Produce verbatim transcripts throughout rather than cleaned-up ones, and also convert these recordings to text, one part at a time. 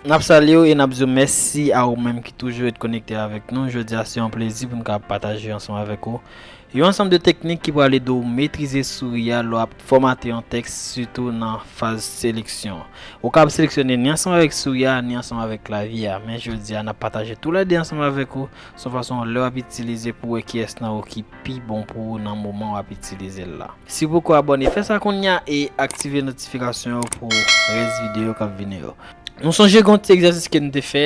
N ap salye w e n ap di w mèsi a ou menm ki toujou ret konekte avèk nou. Jodi a se yon plezi pou n kapab pataje ansanm avèk ou yon ansanm de teknik ki pral ede w metrize souri a lè w ap fòmate yon tèks, sitou nan faz seleksyon. Ou kapab seleksyone ni ansanm avèk souri a, ni ansanm avèk klavye a. Men jodi a, n ap pataje toulède ansanm avèk ou, se yon fason lè w ap itilize pou w wè kiyès nan ou ki pi bon pou ou nan moman w ap itilize l la. Si w poko abòne, fè sa kounye a e aktive notifikasyon yo pou rès videyo k ap vini yo. Nou sonje gen yon ti egzèsis ke n te fè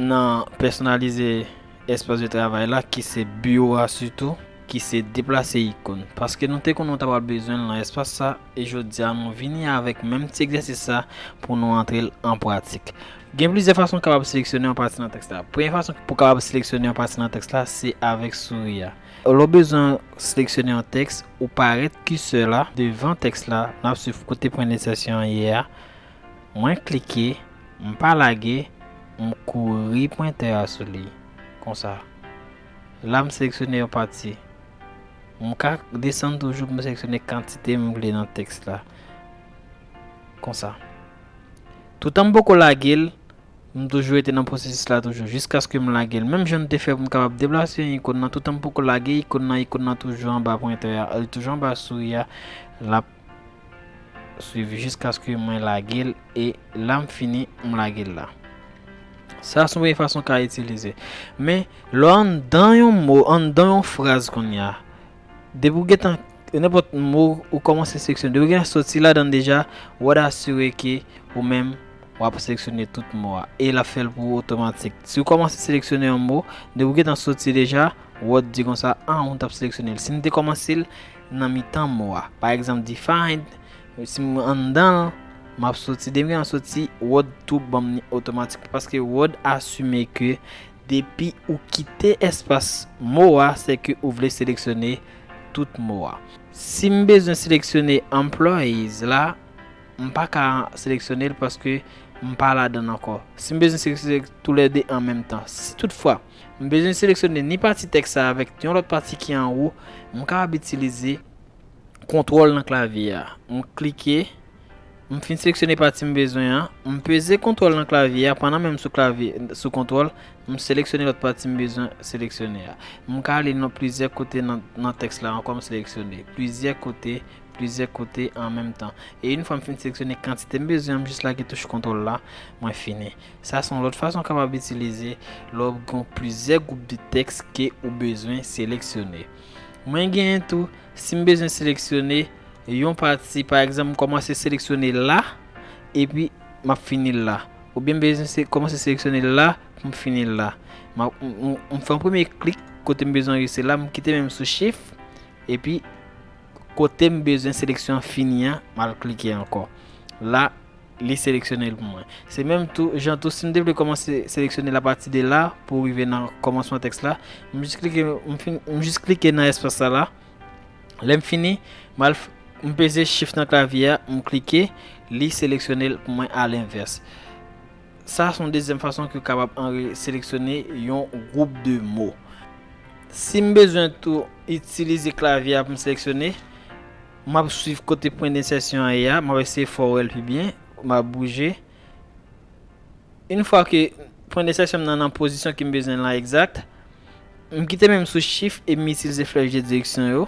nan pèsonalize espas de travay la, ki se biwo a sitou, ki se deplase ikòn. Paske nou te konnen w ta pral bezwen l nan espas sa, e jodi a nou vini avèk menm ti egzèsis sa pou nou antre l an pratik. Gen plizyè fason w kapab seleksyone yon pati nan tèks la. Premye fason pou w kapab seleksyone yon pati nan tèks la, se avèk souri a. Lè w bezwen seleksyone yon tèks, ou parèt kisè la devan tèks la, n ap swiv kote pwen de sesyon an ye a. Mwen klike, m pa lage, m kouri pwentè a sou li, konsa. La, m seleksyone yon pati. M ka desann toujou pou m seleksyone kantite m vle nan tèks la, konsa. Toutan m poko lage l, m toujou rete nan pwosesis la toujou, jiskaske m lage l. Menm jan n te fè pou m kapab deplase yon ikòn nan, toutan m poko lage ikòn nan, ikòn nan toujou anba pwentè a, li toujou anba souri a, l ap swiv jiskaske mwen lage l, e la m fini, m lage l la. Sa se yon premye fason w ka itilize. Men, lè w anndan yon mo, anndan yon fraz kounye a, depi w gentan, nenpòt mo ou kòmanse seleksyone, depi w gentan soti ladan l deja, Word asire ke ou menm w ap seleksyone tout mo a. E l ap fè l pou ou otomatik. Si w kòmanse seleksyone yon mo, depi w gentan soti deja, Word di konsa, ah, ou t ap seleksyone l. Si m te kòmanse l nan mitan mo a, pa egzanp, defined, si m anndan l, m ap soti, depi m soti, Word tou ban m li otomatik, paske Word asime ke depi ou kite espas mo a, se ke ou vle seleksyone tout mo a. Si m bezwen seleksyone employees la, m pa ka seleksyone l paske m pa ladan l ankò. Si m bezwen seleksyone toulède an menm tan, si toutfwa m bezwen seleksyone ni pati tèks la avèk yon lòt pati ki anwo, m kapab itilize kontwòl nan klavye a. M klike, m fin seleksyone pati m bezwen an, m peze kontwòl nan klavye a, pandan menm sou klavye, sou kontwòl, m seleksyone lòt pati m bezwen seleksyone a. M ka ale nan plizyè kote nan, nan tèks la ankò, m seleksyone plizyè kote, plizyè kote an menm tan. E yon fwa m fin seleksyone kantite m bezwen an, m jis lage touch kontwòl la, mwen fini. Sa se yon lòt fason w kapab itilize lè w gen plizyè gwoup de tèks ke ou bezwen seleksyone. Mwen genyen tou, si m bezwen seleksyone yon pati, pa egzanp, m kòmanse seleksyone la, epi m ap fini la. Oubyen m bezwen se, kòmanse seleksyone la, pou m fini la. M ap, m, m, m fè yon premye klik kote m bezwen rete la, m kite men m sou shift, epi kote m bezwen seleksyon an fini an, m al klike ankò. La, li seleksyone l pou mwen. Se menm tou, jan tou, si m te vle kòmanse seleksyone l apati de la pou rive nan kòmansman tèks la, m jis klike, m fin, m jis klike nan espas sa la. Lè m fini, m al f-, m peze shift nan klavye a, m klike, li seleksyone l pou mwen alenvès. Sa se yon dezyèm fason ke w kapab anre-, seleksyone yon gwoup de mo. Si m bezwen tou itilize klavye a pou m seleksyone, m ap swiv kote pwen de ensèsyon an ye a, m ap eseye fè w wè l pi byen, m ap bouje. Yon fwa ke pwen de ensèsyon m nan nan pozisyon ke m bezwen l la egzak, m kite men m sou shift e m itilize flèch de direksyon yo.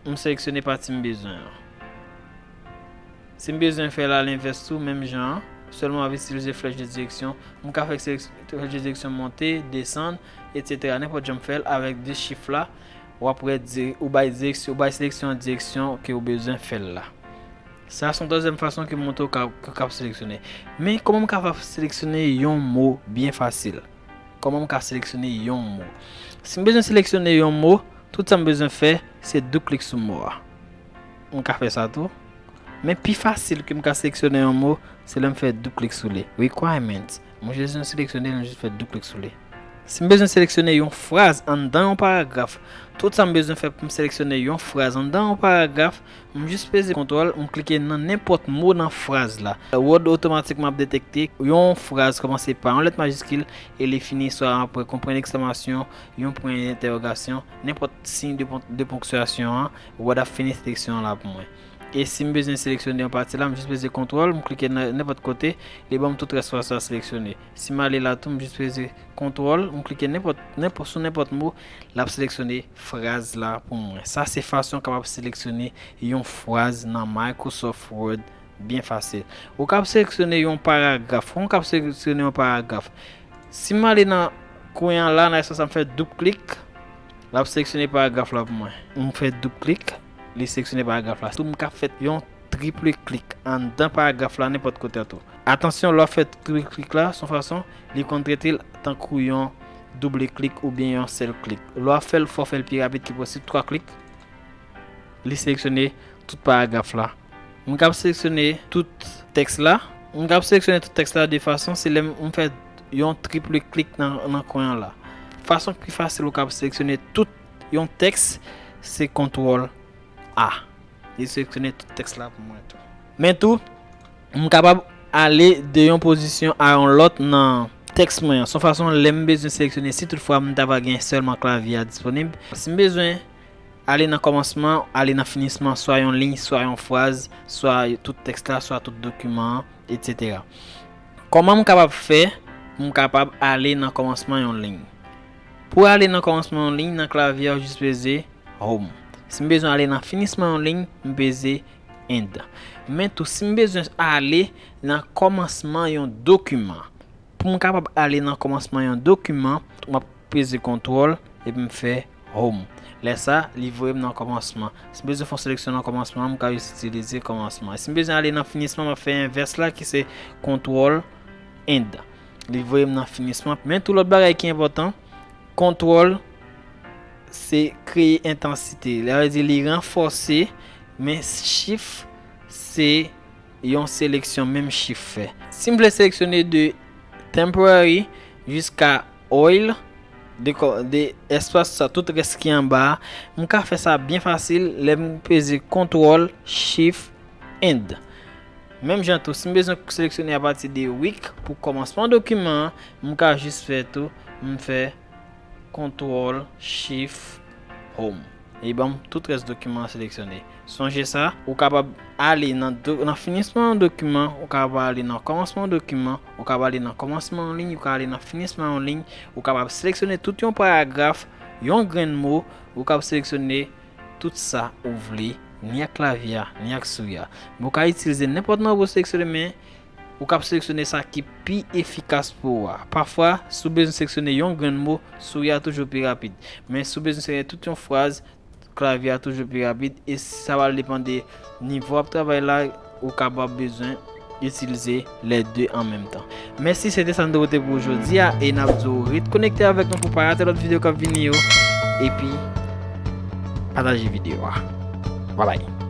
M seleksyone pati m bezwen an. Si m bezwen fè l alenvès tou, menm jan an, sèlman m ap itilize flèch de direksyon. M ka fè seleks-, flèch de direksyon monte, desann, etsetera. Nenpòt jan m fè l avèk de shift la, w ap wè di-, ou bay direksyon, ou bay seleksyon an direksyon ke w bezwen fè l la. Sa se yon twazyèm fason ke m montre w ka, ke w kab seleksyone. Men kòman m kapab seleksyone yon mo byen fasil? Kòman m ka seleksyone yon mo? Si m bezwen seleksyone yon mo, tout sa m bezwen fè, se doub klik sou mo a. M ka fè sa tou. Men pi fasil ke m ka seleksyone yon mo, se lè m fè doub klik sou li. Requirements. M bezwen seleksyone l, m jis fè doub klik sou li. Si m bezwen seleksyone yon fraz anndan yon paragraf, tout sa m bezwen fè pou m seleksyone yon fraz anndan yon paragraf, m jis peze kontwòl, m klike nan nenpòt mo nan fraz la. Word otomatikman ap detekte yon fraz kòmanse pa yon lèt majiskil e li fini swa apre yon pwen deksklamasyon, yon pwen entèwogasyon, nenpòt siy de pon-, de ponktyasyon an, Word ap fini seleksyon an la pou mwen. E si m bezwen seleksyone yon pati la, m jis peze kontwòl, m klike nan nenpòt kote, li ban m tout rès fraz la seleksyone. Si m ale la tou, m jis peze kontwòl, m klike nenpòt, nenpòt, sou nenpòt mo, l ap seleksyone fraz la pou mwen. Sa se fason w kapab seleksyone yon fraz nan Microsoft Word byen fasil. Ou kab seleksyone yon paragraf. Kòman w kab seleksyone yon paragraf? Si m ale nan kwen an la, nan espas la, m fè doub klik, l ap seleksyone paragraf la pou mwen. M fè doub klik, li seleksyone paragraf la. Tou, m ka fè yon triple klik anndan paragraf la, nenpòt kote a tou. Atansyon, lè w fè triple klik la, se yon fason, li konn trete l tankou yon double klik oubyen yon sèl klik. Lè w ap fè l, fò w fè l pi rapid ki posib, twa klik, li seleksyone tout paragraf la. M kab seleksyone tout tèks la. M kab seleksyone tout tèks la de fason, se lè m fè yon triple klik nan, nan kwen an la. Fason ki pi fasil ou kab seleksyone tout yon tèks, se kontwòl A. Li seleksyone tout tèks la pou mwen tou. Men tou, m kapab ale de yon pozisyon a yon lòt nan tèks mwen an. Se yon fason lè m bezwen seleksyone, si toutfwa m ta va gen sèlman klavye a disponib. Si m bezwen ale nan kòmansman, ale nan finisman, swa yon liy, swa yon fraz, swa tout tèks la, swa tout dokiman an, etsetera. Kòman m kapab fè pou m kapab ale nan kòmansman yon liy? Pou ale nan kòmansman yon liy, nan klavye a, w jis peze Home. Si m bezwen ale nan finisman yon liy, m peze End. Men tou, si m bezwen ale nan kòmansman yon dokiman, pou m kapab ale nan kòmansman yon dokiman, m ap peze kontwòl epi m fè Home. Lè sa, li voye m nan kòmansman. Si m bezwen fè yon seleksyon nan kòmansman, m ka jis itilize kòmansman. Si m bezwen ale nan finisman, m ap fè envès la ki se kontwòl End. Li voye m nan finisman. Men tou lòt bagay ki enpòtan, kontwòl se kreye entansite. Sa vle di li ranfòse, men Shift se yon seleksyon menm Shift fè. Si m vle seleksyone de temporary jiska oil, de, de espas sa, tout rès ki anba a, m ka fè sa byen fasil lè m peze kontwòl Shift End. Menm jan tou, si m bezwen seleksyone apati de week pou kòmansman dokiman an, m ka jis fè tou, m fè kontwòl Shift Home. Li ban m tout rès dokiman an seleksyone. Sonje sa, ou kapab ale nan, nan finisman yon dokiman, ou kapab ale nan kòmansman yon dokiman, ou kapab ale nan kòmansman yon liy, ou kapab ale nan finisman yon liy, ou kapab seleksyone tout yon paragraf, yon grenn mo, ou kapab seleksyone tout sa ou vle, ni ak klavye a, ni ak sourit la. Men ou ka itilize nenpòt nan pou seleksyone, men ou kab seleksyone sa ki pi efikas pou ou a. Pafwa, si w bezwen seleksyone yon grenn mo, sourit la toujou pi rapid. Men si w bezwen seleksyone tout yon fraz, klavye a toujou pi rapid. E sa va depann de nivo w ap travay la, ou kapab bezwen itilize lè de an menm tan. Mèsi, se te sa n te pote pou jodi a, e n ap di w ret konekte avèk nou pou pa rate lòt videyo k ap vini yo, epi pataje videyo a. Babay.